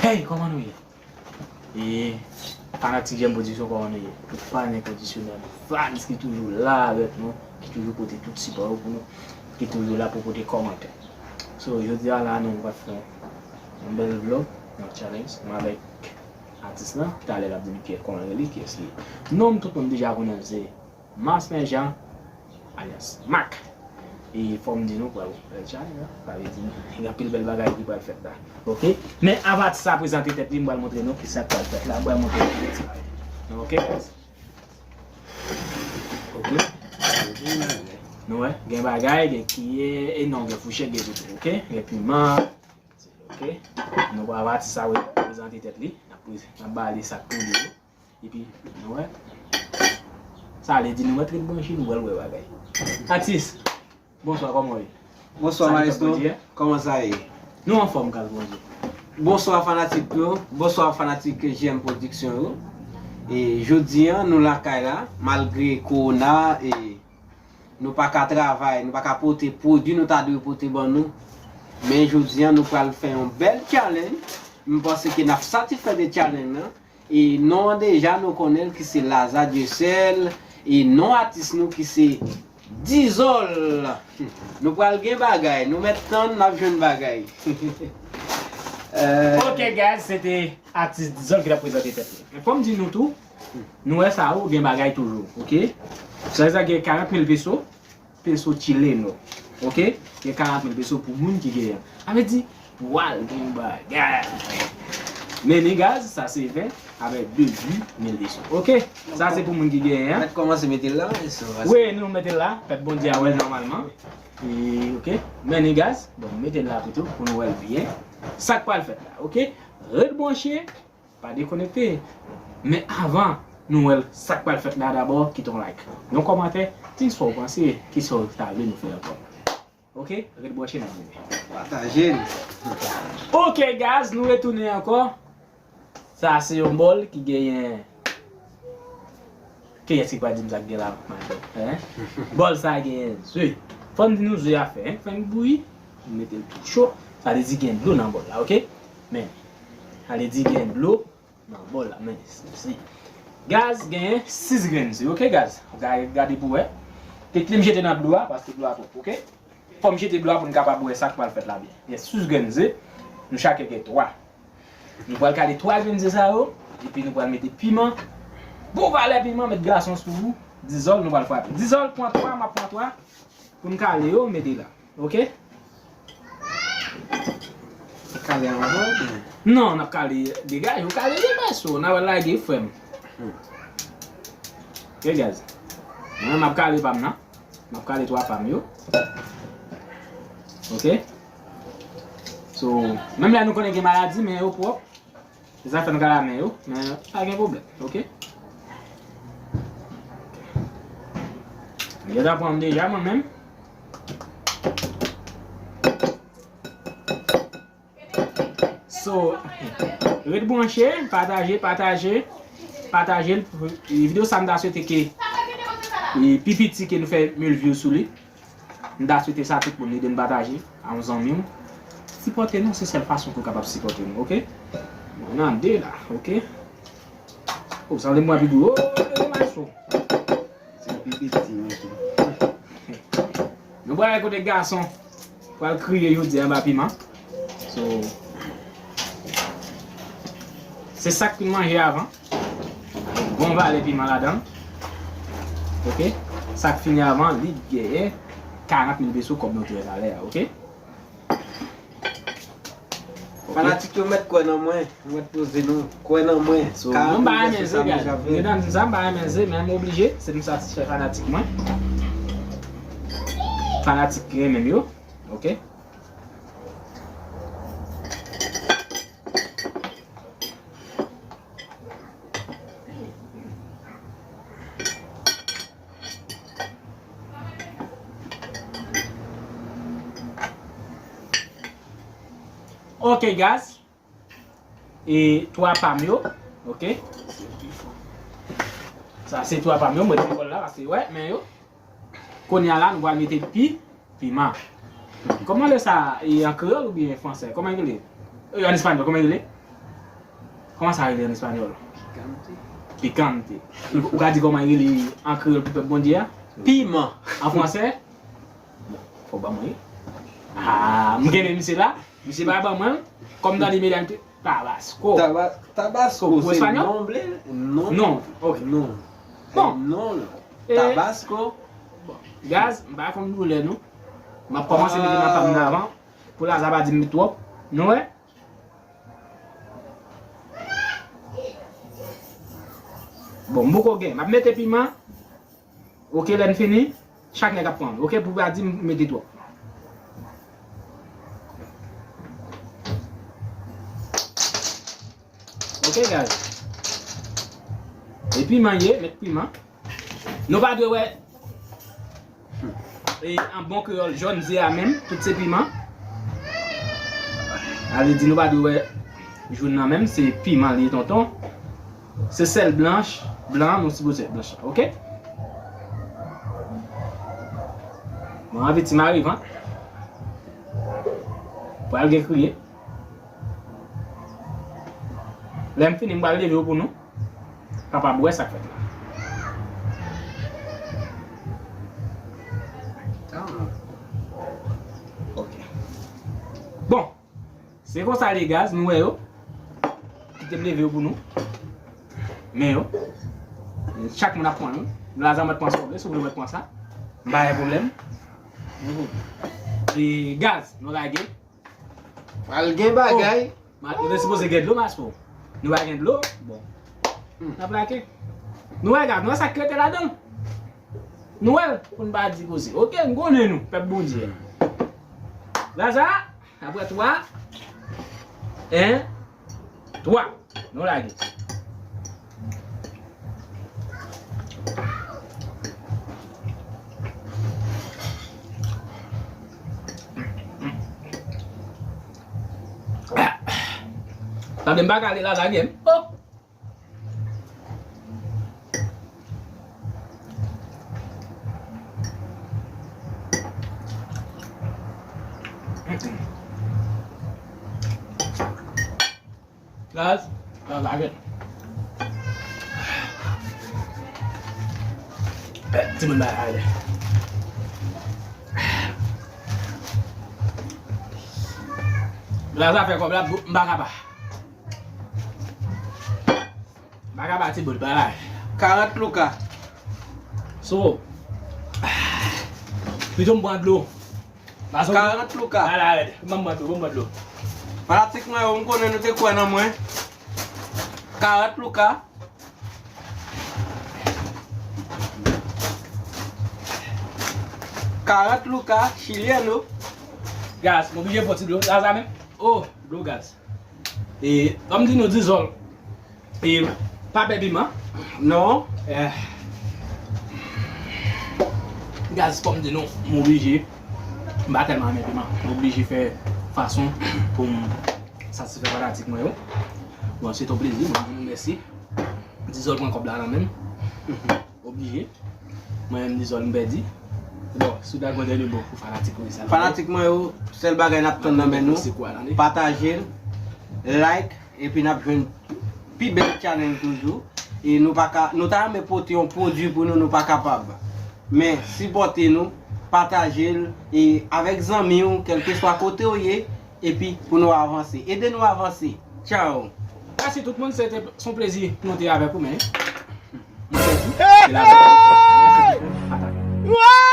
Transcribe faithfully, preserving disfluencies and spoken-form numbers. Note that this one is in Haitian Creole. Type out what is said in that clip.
Hey, kòman nou ye? E fanatik Jèm Pwodiksyon, kòman nou ye? Tout fan enkondisyonèl, fans ki toujou la avèk nou, ki toujou pote tout sipò yo pou nou, ki toujou la pou pote kòmantè. So, jodi a la, nou pral fè yon bèl vlog, yon challenge, mwen avèk atis lan, talè l ap di m kiyès, kòman l rele, kiyès li ye. Non m tout moun deja konnen l se Maspen Jean, alyas Mak. E fò m di nou pral fè challenge la. Sa vle di gen anpil bèl bagay ki pral fèt la. Oke? Men avan sa prezante tèt li, m pral montre nou kisa k pral fèt la. M pral montre nou ti bagay. Oke, guys? Oke? Nou wè, gen bagay, gen kiyè, e non, gen fouchèt, gen tout, oke? Gen piman, oke? Nou pral atis sa prezante tèt li. N ap prez-, n ap ba li sa k pou li yo. Epi, nou wè. Sa vle di nou mèt ret branche, nou pral wè bagay. Atis, bonswa, kòman w ye? Bonswa, maestro. Kòman sa ye? Nou anfòm, gras Bondye. Bonswa, fanatik yo. Bonswa, fanatik J M Production yo. E jodi a, nou lakay la, malgre kowona, e nou pa ka travay, nou pa ka pote pwodui nou ta dwe pote ban nou. Men jodi a, nou pral fè yon bèl challenge. M panse ke n ap satisfè de challenge nan. E non an deja, nou konnen l ki se Laza Dyesèl. E non atis nou ki se Dizòl. Nou pral gen bagay. Nou mèt tann, n ap jwenn bagay. Euh, ok, guys, se te atis Dizòl ki t ap prezante tèt li. Men fò m di nou tou, nou wè sa yo, gen bagay toujou, ok? Sa, sa gen karant mil peso, peso chileno, ok? Gen karant mil peso pou moun ki genyen. Sa vle di, pral gen bagay. Men niggas, sa se ven avèk de mil peso, ok? Sa se pou moun ki genyen. Mèt kòmanse mete l la, e so, wi, nou mete l la, fèt Bondye a wè l nòmalman. E, ok? Men niggas, bon, mete l la pito pou nou wè l byen. Sa k pral fèt la, ok? Ret branche, pa dekonekte. Men avan nou wè sa k pral fèt la, dabò, kite yon like, yon kòmantè, di n sa w panse, kisa w ta vle nou fè ankò. Ok, ret branche, n ap vini. Pataje l. Ok, guys, nou retounen ankò. Sa se yon bòl ki genyen, kiyès ki pral di m sa k gen la, my God, hein? Bòl sa genyen ze. Fò n di nou ze a fè, hein? Fè n bouyi, nou mete l tou cho. Sa vle di gen dlo nan bòl la, ok? Men, sa vle di gen dlo nan bòl la, men, si. Guys, genyen sis grenn ze, ok, guys? Gade, gade pou wè. Kite m jete nan dlo a, paske dlo a twòp, ok? Fò m jete dlo a pou n kapab wè sa k pral fèt la byen. Gen sis grenn ze, nou chak gen twa. Nou pral kale twa grenn ze sa yo, epi nou pral mete piman. Bon valè piman, met gason sou ou. Dizòl, nou pral frape. Dizòl, pran twa, m ap pran twa. Pou n kale yo, mete la. Ok? Kale anvan oubyen? Non, n ap kale degaje, ou kale degaje, so, n ap lage frè m. Hmm. Ok, guys. Mwen, m ap kale pa m nan. M ap kale twa pa m yo. Ok? So, menm lè nou konnen gen maladi, men yo pwòp. Se sa fè n kale a men yo, men pa gen pwoblèm, ok? M gentan pran m deja, mwen menm. So, ret branche, pataje, pataje, pataje l. E videyo sa, m ta swete ke, e, pi piti ke nou fè mil views sou li. M ta swete sa tout moun ede n pataje a yon zanmi w. Sipòte nou, se sèl fason pou w kapab sipòte nou, ok? Bon, n a de la, ok? O, sanble m wè pi gwo. O, e maestro. Se pi piti, maestro. Nou pral kote gason pral kriye jodi a anba piman. So, se sa k fin manje avan. Bon valè piman ladan l. Ok? Sa k fini avan, li genyen karant mil peso kòb nou te wè talè a, ok? Ok. Fanatik yo mèt kwè nan mwen, mèt poze nou, kwè nan mwen. So, nou pa renmen ze, guys. Mesdam, di sa, m pa renmen ze, men m oblije, se pou m satisfè fanatik mwen. Fanatik ki renmen m yo, ok? Ok, guys. E twa pa m yo. Ok. Sa se twa pa m yo. Mwen te kòl la, paske, wè, men yo. Kounye a la, nou pral mete pi, piman. Kòman le sa, e, an kreyòl oubyen fransè? Kòman yo rele? E, an espanyòl, kòman yo rele? Kòman sa rele an espanyòl? Picante. Ou ka di kòman li rele an kreyòl pou pèp Bondye a? Piman. An fransè? Bon, fò w ban mwen li. Ah, m gen men misye la. Misye pa ban mwen l. Kòm nan li medam te Tabasco. Taba- Tabasco, Ou se espanyòl? Non, ble? Non. Non, ok. Non. Bon. Non. E Tabasco. Bon. Gaz, m pa konn doulè nou. M ap kòmanse mete nan pa m nan avan. Pou Laza pa di m met twòp. Nou wè? Bon, m poko gen. M ap mete piman. Ok, lè n fini, chak nèg ap pran. Ok, pou pa di m mete twòp. Ok, guys. E piman ye, met piman. Nou pa dwe wè, e, an bon kreyòl, jòn zye a menm, tout se piman. Sa vle di nou pa dwe wè jòn nan menm, se piman li ye, tonton. Se sèl blanch, blan, nou sipoze blanch la, ok? Bon, anvi ti mari vant. Pral gen kriye. Lè m fini, m pral leve yo pou nou kapab wè sa k fèt la. Ok. Bon, se konsa, le gaz, nou wè yo. Kite m leve yo pou nou. Men yo. Chak moun ap pran yo. Laza mèt pran sa w vle, si w vle mèt pran sa. M pa gen pwoblèm. E gaz, nou lage. Pral gen bagay. Ma- Nou te sipoze gen dlo, mas pou. Nou pa gen dlo. Bon. N ap lake. Nou wè, gad, nou wè sa k rete ladan l. Nou wè l, pou n pa di koze. Ok, m konnen nou, pèp Bondye. Laza, apre twa, en, twa. Nou lage. Tande m pa kale la, lage m. Oh! Gaz, gaz, lage. Eh, timoun bay ale. La zafè kòb la, m pa ka pa. M pa ka pa timoun bay ale. Karant louka. So, pito m pran dlo. Karant louka. Ala rèd. Ban m bwè dlo, ban m bwè dlo. Fanatik mwen yo, m konnen nou te kwè nan mwen. Karant louka. Karant louka, chilyen nou. Gaz, m oblije pran ti dlo. Gaz la menm. Oh, dlo gaz. E, ban m di nou dizòl. E, pa pè piman. Non. Eh. Gaz, kòm di nou, m oblije. M pa tèlman renmen piman. M oblije fè fason pou m satisfè fanatik mwen yo. Bon, se te yon plezi. Mwen di nou mèsi. Dizòl pran kòb la nan men m. Oblije. Mwen menm, dizòl m pèdi. Bon, sou dagwandè de bon pou fanatik mwen sa. Fanatik mwen yo, sèl bagay n ap tann nan men nou, pataje l, like, epi n ap jwenn pi bèl challenge toujou. E nou pa ka, nou ta renmen pote yon pwodui pou nou, nou pa kapab. Men, sipòte nou, pataje l, e avèk zanmi w, kèlkeswa kote w ye, epi pou nou avanse. Ede nou avanse. Tchao! Mèsi tout moun, se te, se yon plezi pou nou te avèk ou, men. Mwen pèdi. Se la. Mèsi tout moun. Pataje.